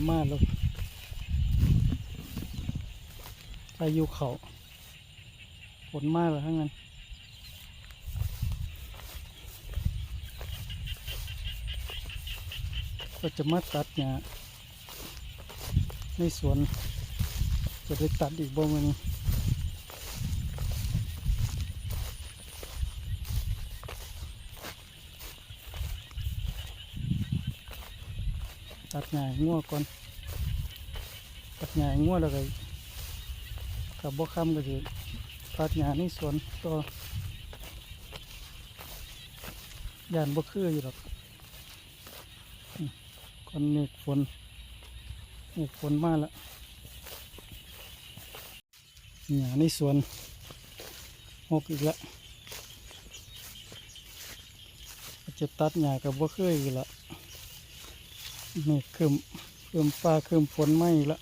ມາແລ້ວ ພາຍຸເຂົ້າ ຝົນມາແລ້ວທາງນັ້ນ ກໍຈະມາຕັດຫຍ້າໃນສວນ ຈະໄດ້ຕັດອີກບໍ່ມື້ນີ້? ຕັດຫຍ້າໃຫ້ງົວກ່ອນ ຕັດຫຍ້າໃຫ້ງົວແລ້ວກໍ ຖ້າບໍ່ຄ່ຳກໍຊິຕັດຫຍ້າໃນສວນຕໍ່ ຢ້ານບໍ່ຄືຢູ່ດອກ ອືມ ກ່ອນເມກຝົນ ເມກຝົນມາແລ້ວ. ຫຍ້າໃນສວນຫົກອີກລະ ຈະຕັດຫຍ້າກໍບໍ່ຄືອີກລະ ເມກຄຶ້ມ ຄຶ້ມຟ້າຄຶ້ມຝົນມາອີກລະ.